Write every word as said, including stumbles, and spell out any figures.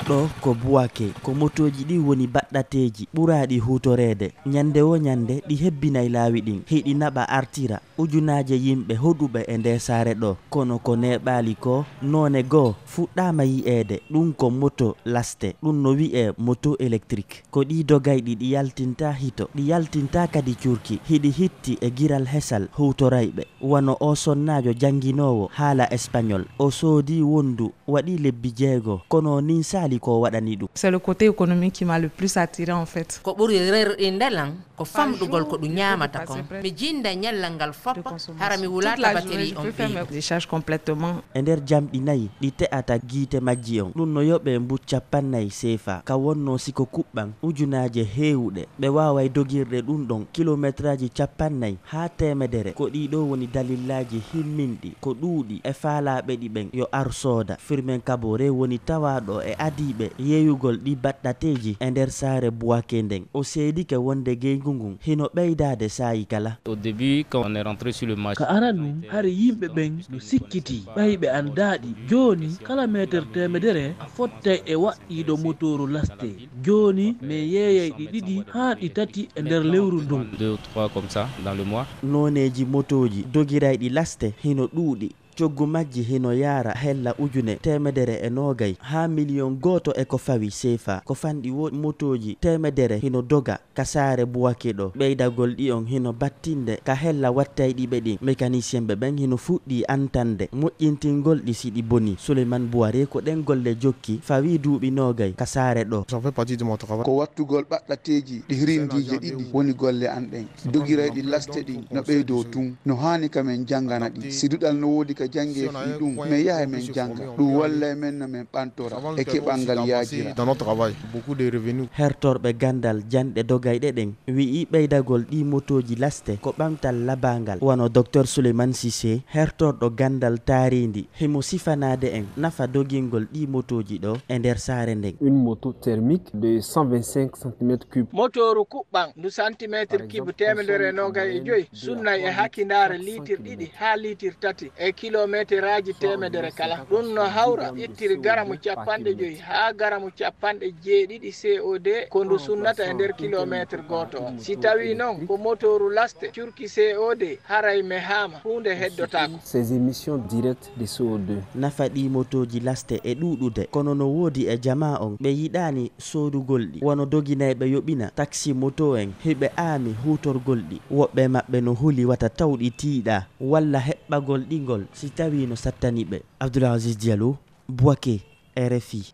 Ɗo ko Buwake, ko motooji ɗi woni baɗɗateeji ɓuraaɗi huutoreede. Ñande wo ñande ɗi hebbinay laawi ɗin, hiɗi naɓa artira ujunaaje yimɓe hoɗuɓe e ndee saare ɗo. Kono ko neeɓaali ko, noone goo fuɗɗaama yi'eede, ɗun ko moto laste, ɗun no wi'ee moto électrique. Ko ɗii dogayɗi ɗi yaltintaa hito, ɗi yaltintaa kadi curki, hiɗi hitti e giral hesal huutorayɓe. Wano oo sonnaajo jannginoowo haala español, o soodii wondu waɗii lebbi jeego, kono nin saali ko waɗani ɗun. C'est le côté économique qui m'a le plus attiré en fait. Ko ɓuri rerɗinde lan ko famɗugol ko ɗum ñaamata kon. Mi jinnda ñallal ngal fof, hara mi wulaata batterie on ɓeydu. Décharge complètement. E nder jamɗi nayi ɗi te'ata giite majji on, ɗum no yoɓee mbuuɗ cappannayi seefa, ka wonnoo si ko kuɓɓan ujunaaje heewuɗe. Ɓe waaway dogirde ɗum ɗon kilometraaji cappannayi haa teemedere. Ko ɗii ɗoo woni dalillaaji himminɗi, ko ɗuuɗi e faalaaɓe ɗi ɓen yo ar sooda. Firmin Kabore woni tawaaɗo e adiiɓe yeeyugol ɗii baɗɗateeji e nder saare Buwake nden. O seedike wonde geyngu ngun hino ɓeydaade saa'i kala. Au début, quand on est rentré sur le marché, Ka aranun, hari yimɓe ɓen no sikkiti, ɓay ɓe andaa ɗi. Jooni, kala meeter teemedere a fottay e waɗɗiiɗo motooru laste. Jooni, men yeeyay ɗi ɗiɗi haa ɗi tati e nder lewru ndun. Deux ou trois comme ça dans le mois. Nooneeji motooji dogirayɗi laste hino ɗuuɗi. Coggu majji hino yaara hella ujune teemedere e noogay haa miliyon gooto e ko fawi seefa. Ko fanɗi wo motooji teemedere hino doga ka saare Buwake ɗo. Ɓeydagol ɗi on hino battinde ka hella wattayɗi ɓe ɗin. Mekaniisiyenɓe ɓen hino fuɗɗii antande moƴƴintingol ɗi si ɗi bonii. Suleyman Buware ko ɗen golle jokki fawii duuɓi noogay ka saare ɗo. J'en fais partie de mon travail. Ko wattugol ɓaɗɗateeji ɗi hirindiije ɗiɗi woni golle an ɗen. Dogirayɗi laste ɗin no ɓeydoo tun. No haani ka men janngana ɗi. Si duɗal no woodi ka janngee fii ɗun, men yahay men jannga. Ɗun wallay men no men ɓantora e keɓal ngal yaajira. Hertorɓe ganndal janɗe dogayɗe ɗen wi'i ɓeydagol ɗii motooji laste ko ɓamtal labaangal. Wano Doktor Souleymane Cissé, hertorɗo ganndal taariindi, himo sifanaade en nafa dogingol ɗii motooji ɗoo e nder saare nden. Une moto thermique de cent vingt-cinq centimètres cubes. Motooru kuɓɓan ndu santimeetir kibu teemedere e noogay e joy sunnay e hakindaare liitir ɗiɗi haa liitir tati e kilomeeteraaji teemedere kala. Ɗun no hawra ittiri garamu cappanɗe joy haa garamu cappanɗe jeeɗiɗi C O deux ko ndu sunnata e nder kilomeetir gooto on. Si tawii non ko motooru laste curki C O deux, haray mehaama, huunde heddotaako. Ces émissions directes de C O deux. Nafa ɗii motooji laste e ɗuuɗude, kono no woodi e jamaa on ɓe yiɗaani soodugol ɗi. Wano doginayɓe yoɓina taksi moto en, hiɓe aami huutorgol ɗi. Woɓɓe maɓɓe no huli wata taw ɗi tiiɗaa walla heɓɓagol ɗi ngol si tawii no sattani ɓe. Abdoul Aziz Diallo, Bouaké, R F I.